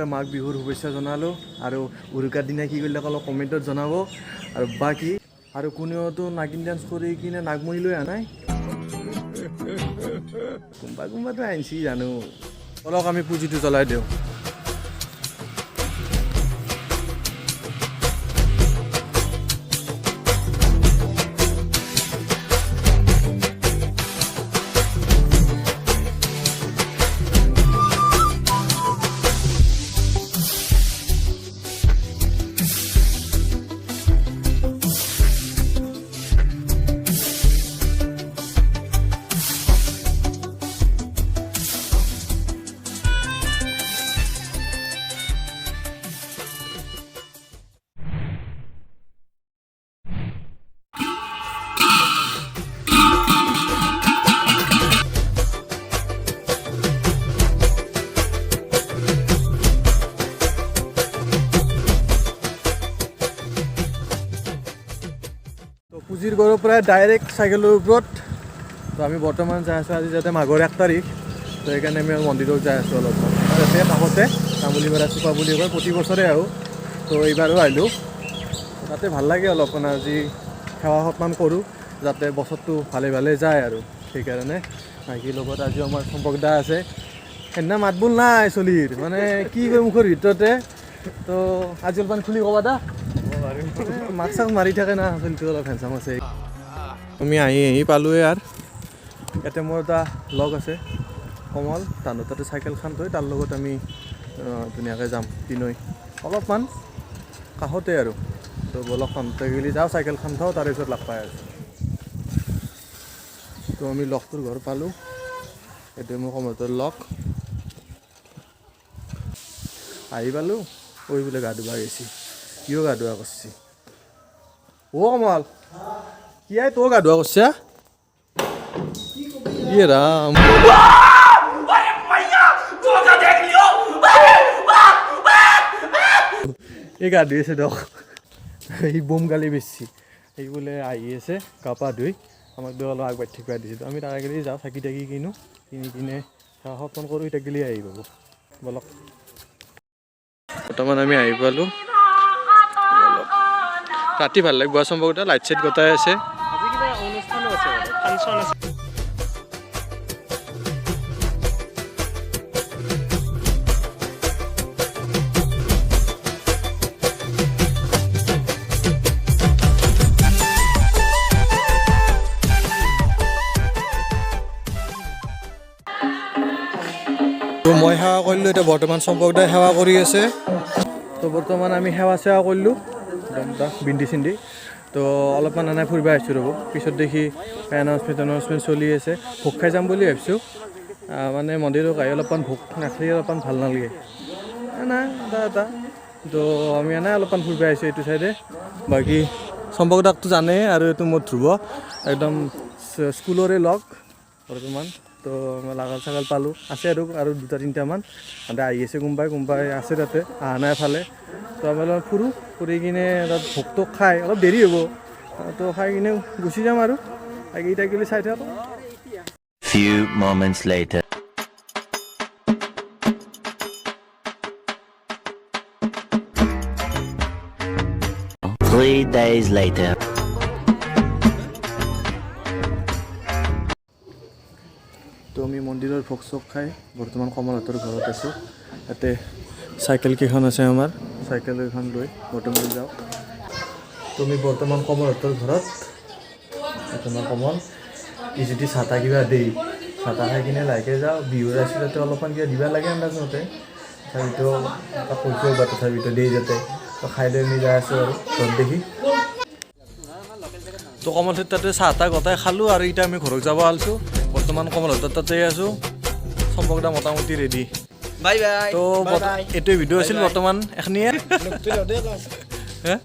চবকে মাঘ বিহুৰ শুভেচ্ছা জনালোঁ। আৰু উৰুকাৰ দিনা কি কৰিলে অলপ কমেণ্টত জনাব। আৰু বাকী আৰু কোনেওতো নাগিন ডান্স কৰি কিনে নাগমণি লৈ অহা নাই। কোনোবা কোনোবাটো আনিছি জানো। অলপ আমি পুঁজিটো জ্বলাই দিওঁ। তো পুঁজিৰ ঘৰৰ পৰাই ডাইৰেক্ট চাইকেলৰ ওপৰত। তো আমি বৰ্তমান যাই আছোঁ, আজি যাতে মাঘৰ 1 তাৰিখ, তো সেইকাৰণে আমি মন্দিৰত যাই আছোঁ অলপমান। তাতে কাষতে তামুলীপাৰা চুপা বুলি কয়, প্ৰতি বছৰে আহোঁ, তো এইবাৰো আহিলোঁ। তাতে ভাল লাগে অলপমান, আজি সেৱা সৎমান কৰোঁ যাতে বছৰটো ভালে ভালে যায়। আৰু সেইকাৰণে ভাইটিৰ লগত আজিও আমাৰ চম্পক দা আছে। সেইদিনা মাত বোল নাই চলিৰ, মানে কি কয় মুখৰ ভিতৰতে। তো আজি অলপমান খুলি ক'বা দা, মাক চাক মাৰি থাকে না, চলিটো অলপ হেণ্ডচাম আছে। আমি আহি আহি পালোঁৱে। আৰু ইয়াতে মোৰ এটা লগ আছে কমল, তাৰ তাতে চাইকেলখন থৈ তাৰ লগত আমি ধুনীয়াকৈ যাম তিনৈ, অলপমান কাষতে আৰু। তো বলক তাতে গ'লে যাওঁ, চাইকেলখন থওঁ, তাৰপিছত লগ পাই আছোঁ। তো আমি লগটোৰ ঘৰ পালোঁ। এইটো মোৰ কমলটোৰ লগ। আহি পালোঁ, ঐ বোলে গা ধুবা গৈছি, কিয় গা ধোৱা কৰছি? অ' কমল, কি আই তই গা ধোৱা কৰছা? ইয়ে ৰাম, এই গা ধুই আছে দক। সি বোম গালি বেছি। সি বোলে আহি আছে গা পা ধুই, আমাক দুয়ো অলপ আগবাঢ়ি থাকিব দিছে। আমি তাৰে গেলি যাওঁ, চাকি তাকি কিনো, কিনি কিনে সেৱা সৎমান কৰোঁ, এতিয়া গেলি আহি পাব। বলক, বৰ্তমান আমি আহি পালোঁ। ৰাতি ভাল লাগিব চম্পকটা, লাইট চাইট গোটাই আছে। আজি কিবা অনুষ্ঠানো আছে, মানে ফাংচন আছে। তো মই সেৱা কৰিলোঁ, এতিয়া বৰ্তমান চম্পকদাই সেৱা কৰি আছে। তো বৰ্তমান আমি সেৱা চেৱা কৰিলোঁ একদম বিন্দি চিন্দি। তো অলপমান এনে ফুৰিব আহিছোঁ ৰ'ব, পিছত দেখি এনাউন্সমেণ্ট এনাউন্সমেণ্ট চলি আছে। ভোগ খাই যাম বুলি ভাবিছোঁ। মানে মন্দিৰত আহি অলপমান ভোগ নাখালে অলপমান ভাল নালাগে নাই এটা এটা। তো আমি এনে অলপমান ফুৰিব আহিছোঁ এইটো চাইডে। বাকী চম্পক দাকটো জানেই, আৰু এইটো মোৰ ধ্ৰুৱ, একদম স্কুলৰে লগ বৰ্তমান। তো মই লাগাল চাগাল পালোঁ, আছে আৰু আৰু দুটা তিনিটামান তাতে আহি আছে, কোনোবাই কোনোবাই আছে তাতে অহা নাই এফালে। তো আমি অলপ ফুৰোঁ, ফুৰি কিনে তাত ভোগটো খাই অলপ দেৰি হ'ব, তো খাই কিনে গুচি যাম। আৰু বাকী এতিয়া গ'লে চাই থাকোঁ। Few moments later. 3 days later. তো আমি মন্দিৰৰ ভোগ চোগ খাই বৰ্তমান কমলহঁতৰ ঘৰত আছোঁ। ইয়াতে চাইকেল কেইখন আছে আমাৰ, চাইকেল কেইখন লৈ বৰ্তমান যাওঁ। তো আমি বৰ্তমান কমলহঁতৰ ঘৰত। এইটো আমাৰ কমল, ই যদি চাহ তাহ কিবা দেই, চাহ তাহ খাই কিনে লাহেকৈ যাওঁ। বিহুৰ আছিল তাতে অলপমান কিবা দিবা লাগে আন্দাজমতে, তথাপিতো তাক কৈছোঁ বা তথাপিতো দেই যাতে। তো খাই লৈ আমি যাই আছোঁ আৰু ঘৰত দেখি। তো কমলহঁতৰ তাতে চাহ তাহ গোটাই খালোঁ আৰু এতিয়া আমি ঘৰত যাব আলছোঁ। বৰ্তমান কমলহঁতৰ তাতে আছোঁ। চম্পক দা মোটামুটি ৰেডি। Bye bye. তো এইটোৱে ভিডিঅ' আছিল বৰ্তমান এখিনিয়ে। হে?